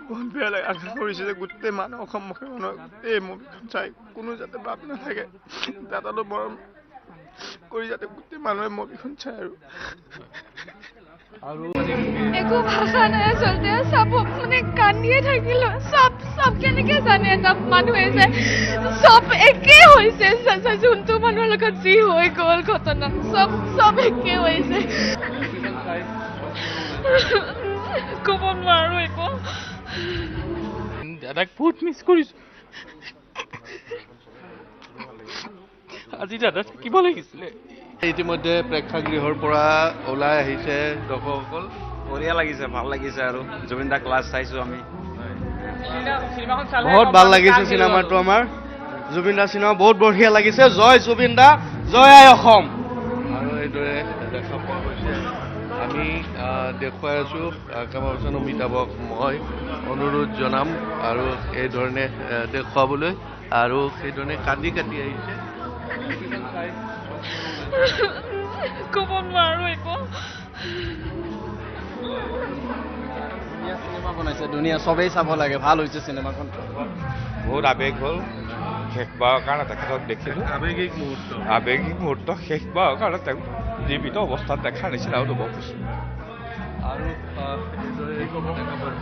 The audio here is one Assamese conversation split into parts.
বহুত বেয়া লাগে। আশা কৰিছোঁ যে গোটেই মানুহ অসমবাসী মানুহ গোটেই মুভিখন চাই কোনো যাতে বাদ নাথাকে, দাদালৈ মৰম কৰি যাতে গোটেই মানুহে মুভিখন চায়। আৰু একো ভাষা নাই আচলতে, চব মানে কান্দিয়ে থাকিলো। চব চব কেনেকে জানে এটা মানুহে যে চব একে হৈছে, যোনটো মানুহৰ লগত যি হৈ গ'ল ঘটনা, চব চব একে হৈছে, ক'ব নোৱাৰো একো। দাদাক বহুত মিছ কৰিছো, আজি দাদা থাকিব লাগিছিলে। ইতিমধ্যে প্ৰেক্ষাগৃহৰ পৰা ওলাই আহিছে দৰ্শকসকল। বঢ়িয়া লাগিছে, ভাল লাগিছে। আৰু জুবিন দা ক্লাছ চাইছো আমি, বহুত ভাল লাগিছে চিনেমাটো। আমাৰ জুবিন দা চিনেমা বহুত বঢ়িয়া লাগিছে। জয় জুবিন দা, জয় আই অসম। আৰু এইদৰে দেখা পোৱা গৈছে, আমি দেখুৱাই আছো কেমেৰা অমিতাভক মই অনুৰোধ জনাম আৰু এই ধৰণে দেখুৱাবলৈ, আৰু সেইধৰণে কান্দি কাটি আহিছে। ক'ব নোৱাৰো একো। ধুনীয়া চিনেমা বনাইছে, ধুনীয়া, চবেই চাব লাগে, ভাল হৈছে চিনেমাখন। বহুত আৱেগ হ'ল শেষবাৰৰ কাৰণে তেখেতক দেখিলোঁ। আৱেগিক মুহূৰ্ত, আৱেগিক মুহূৰ্ত শেষবাৰৰ কাৰণে তেওঁক জীৱিত অৱস্থাত দেখাৰ নিচিনা অনুভৱ হৈছে। আৰু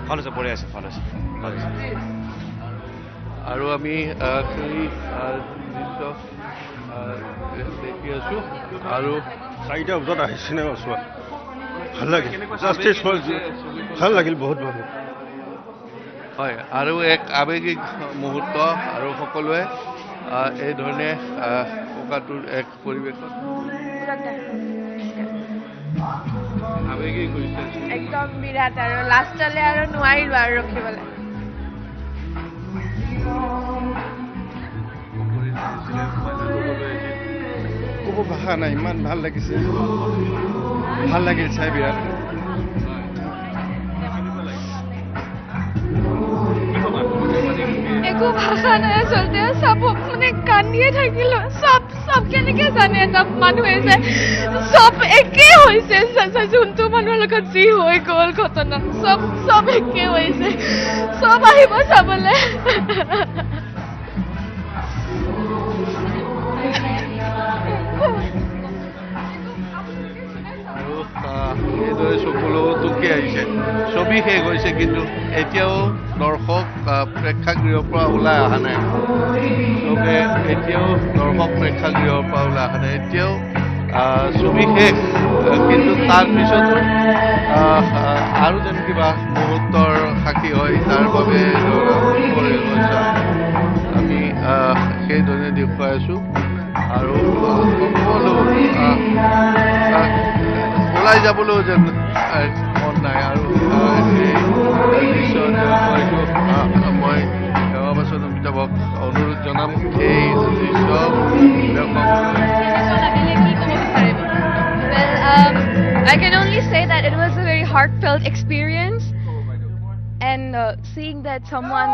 ভাল হৈছে, বঢ়িয়া হৈছে, ভাল হৈছে, ভাল হৈছে। আৰু আমি সেই দৃশ্য দেখি আছো। আৰু 4টা বজাত আহি চিনেমা চোৱা ভাল লাগিল, জাষ্টিছ ফৰ ভাল লাগিল, বহুত ভাল। হয়, আৰু এক আৱেগিক মুহূৰ্ত, আৰু সকলোৱে এই ধৰণে শোকাতুৰ এক পৰিৱেশত আৱেগিক হৈছে একদম বিৰাট। আৰু লাষ্টলৈ আৰু নোৱাৰিলো আৰু ৰখিবলৈ। ক'ব ভাষা নাই, ইমান ভাল লাগিছে, ভাল লাগিল চাই বিৰাট। একো ভাষা নাই আচলতে, চব মানে কান্দিয়ে থাকিলো। চব চব কেনেকে জানে এটা মানুহে যে চব একে হৈছে, যোনটো মানুহৰ লগত যি হৈ গ'ল ঘটনা, চব চব একে হৈছে, চব আহিব চাবলৈ। আৰু এইদৰে চকুলো টুকি আহিছে। ছবি শেষ হৈছে, কিন্তু এতিয়াও দৰ্শক প্ৰেক্ষাগৃহৰ পৰা ওলাই অহা নাই। চবে এতিয়াও দৰ্শক প্ৰেক্ষাগৃহৰ পৰা ওলাই অহা নাই। এতিয়াও ছবি শেষ, কিন্তু তাৰপিছতো আৰু যেন কিবা মুহূৰ্তৰ সাক্ষী হয়, তাৰ বাবে আমি সেইধৰণে দেখুৱাই আছোঁ। আৰু সকলো ওলাই যাবলৈও যেন মন নাই। আৰু সেই দৃশ্য দেখুৱাইছোঁ মই কেমেৰা অমিতাভক অনুৰোধ জনাম এই দৃশ্য দেখুৱাবলৈ। I can only say that it was a very heartfelt experience, and seeing that someone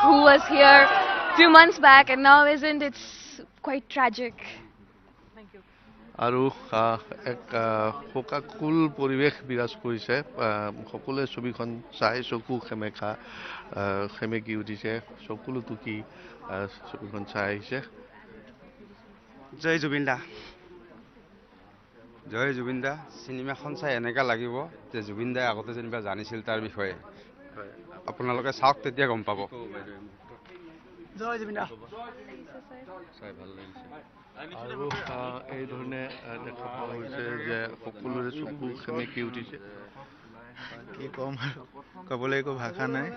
who was here 2 months back and now isn't, it's quite tragic. Thank you. আৰু এক শোকাকুল পৰিৱেশ বিৰাজ কৰিছে। সকলোৱে ছবিখন চাই চকু সেমেকা সেমেকি উঠিছে, চকুলো টুকি ছবিখন চাই আহিছে। জয় জুবিন দা, জয় জুবিন দা। চিনেমাখন চাই এনেকুৱা লাগিব যে জুবিন দাই আগতে যেনিবা জানিছিল তাৰ বিষয়ে। আপোনালোকে চাওক, তেতিয়া গম পাব। জয় জুবিন দা। চাই ভাল লাগিছে। আৰু এই ধৰণে দেখা পোৱা গৈছে যে সকলোৰে চকু সেমেকি উঠিছে। কি ক'ম আৰু, ক'বলৈ একো ভাষা নাই,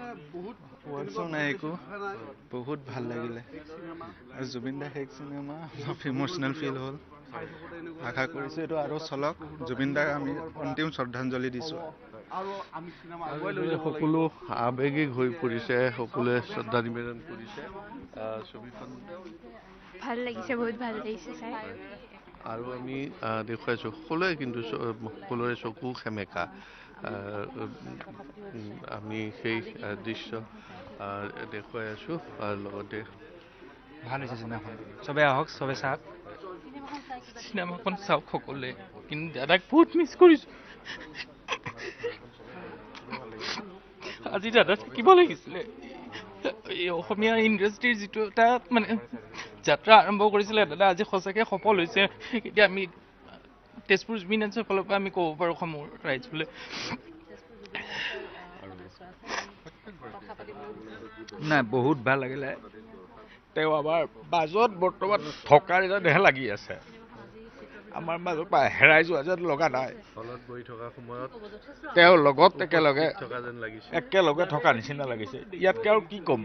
ৱৰ্ডছো নাই একো। বহুত ভাল লাগিলে। আৰু জুবিন দা শেষ চিনেমা, অলপ ইম'চনেল ফিল হ'ল। আশা কৰিছোঁ এইটো আৰু চলক, জুবিন দাক আমি অন্তিম শ্ৰদ্ধাঞ্জলি দিছোঁ। সকলো আৱেগিক হৈ পৰিছে, সকলোৱে শ্ৰদ্ধা নিবেদন কৰিছে। ছবিখন ভাল লাগিছে, বহুত ভাল লাগিছে চাই। আৰু আমি দেখুৱাইছোঁ সকলোৱে, কিন্তু সকলোৰে চকু সেমেকা। আমি সেই দৃশ্য দেখুৱাই আছোঁ। আৰু লগতে ভাল হৈছে চিনেমাখন, চবে আহক, চবে চাওক, চিনেমাখন চাওক সকলোৱে। কিন্তু দাদাক বহুত মিছ কৰিছোঁ। আজি দাদা থাকিব লাগিছিলে। এই অসমীয়া ইণ্ডাষ্ট্ৰীৰ যিটো এটা মানে যাত্ৰা আৰম্ভ কৰিছিলে দাদা, আজি সঁচাকৈ সফল হৈছে। এতিয়া আমি তেজপুৰ জুবিন ডান্সৰ ফালৰ পৰা আমি ক'ব পাৰোঁ সমূহ ৰাইজলৈ। নাই, বহুত ভাল লাগিলে। তেওঁ আমাৰ মাজত বৰ্তমান থকাৰ যেনহে লাগি আছে, আমাৰ মাজৰ পৰা হেৰাই যোৱা যেন লগা নাই। তেওঁৰ লগত একেলগে থকা নিচিনা লাগিছে। ইয়াতকৈ আৰু কি ক'ম।